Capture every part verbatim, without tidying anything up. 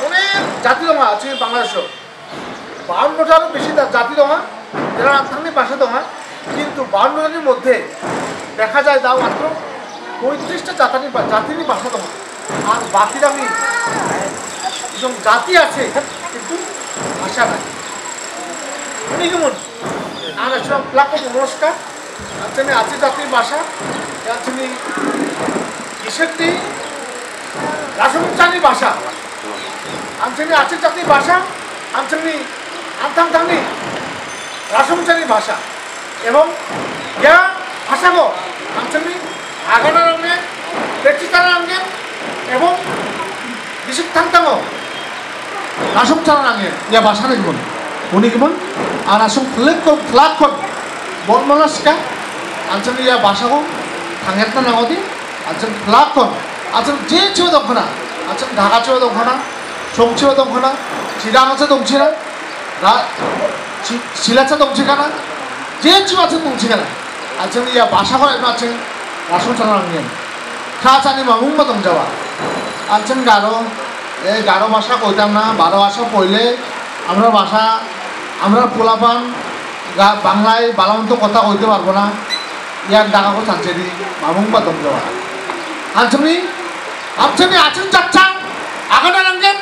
অনেক জাতি দং আছে বাংলাদেশো। বাউন্নটারও বেশি জা-, জাতি দং, যারা আনসাংনি ভাষা দং, কিন্তু বাউন্নটার মধ্যে দেখা যায় তাও মাত্র পঁয়ত্রিশটা জাতানি বা-, জাতিনি ভাষা দং। আর বাকিরা আমি এবং জাতি আছে, কিন্তু ভাষা নাই। উনি কেমন? আর একটা প্লাকো মনস্কা, আঞ্চলিক আছে জাতির ভাষা, আঞ্চলিক কিসের নেই? রাসমচানি ভাষা। Anchanni achik jakni basa, anchanni antangtangni rasongchani basa. Ebong ia bhasako anchanni aganarangni, bechitharangni, ebong gisik tangtango rasongcharangni ia basa ni gimin. Uni gimin, a rasong phlak kon, phlak kon, bon mala sika, anchanni ia bhasako tangekna nangodi, An·ching phlak kon, an·ching je chiba dongkona, an·ching Dhaka chiba dongkona, Chong chiba dongkona, Chirangsa dongchina, ra-, chi-, Silatsa dongchikana, je chiba an·ching dongchikana. An·ching ia bhasako an·ching rasong changrangni. Kha chani mamungba dongjawa. An·ching Garo, ei Garo bhasa koitamna, Baro bhasa koile, amra bhasa, amra pulapan, Ga-, Banglai balonto kota koite parbona, ian dagako sancheri, mamungba dongjawa. An·chingni, an·chingni aching jatchang, agana nanggen,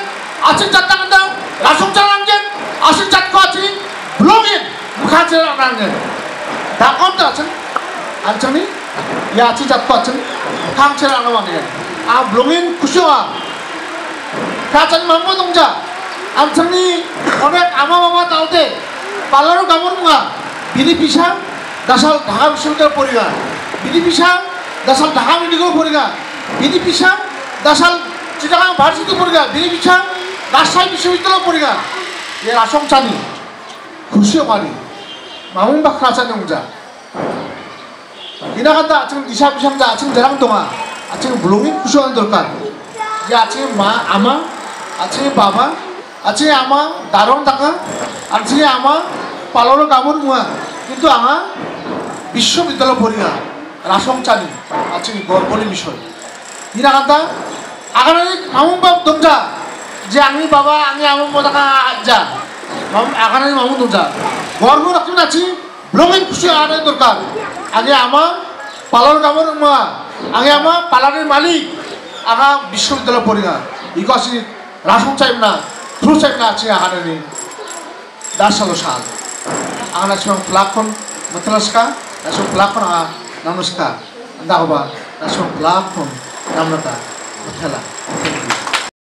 aching jatchang anda, rasongchang nanggen, aching jatko aching, blongin, mukha chera nanggen. Dakon ta aching, an·chingni, ia aching jatko aching, mukha chera nanggen. A blongin kusuwa, Kachang mambo dongja. An·chingni onek ama mama taute. Palaro gamon munga. Bini pisa dasal Dhaka Vishwavidyalaya poriga. Bini pisa dasal Dhaka Medical poriga. Bini pisa dasal Chittagong Varsity poriga. Bini pisa Rajshahi Vishwavidyalaya poriga. Ia rasongchani. Khusi ong·ani. Mamung bakra chani ongja. Ina kanta an·ching disa bisangja an·ching jarang donga. An·ching blongin kusuan dorkar. Ia an·ching ma, ama, an·ching baba, an·ching ama darong daka, an·ching ama paloro gamon munga. Kintu anga biswabidyalaya poringa. Rasongchani, an·ching gorboni bisoi. Ina kanta aganani mamungba dongja. Je angni baba, angni ama modaka aja. Mam-, aganani mamung dongja. Gorbo rakni an·ching Blongin kusi ane dorkar. Age ama palor gamor ma. Age ama palani malik. Aga biswabidyalaya poringa. Iko asi rasong chaimna, thru chaimna achi ahanani. Dasalo sal. Aga nasong plakon matlaska, nasong plakon aga nanuska. Anda hoba nasong plakon namnata matla.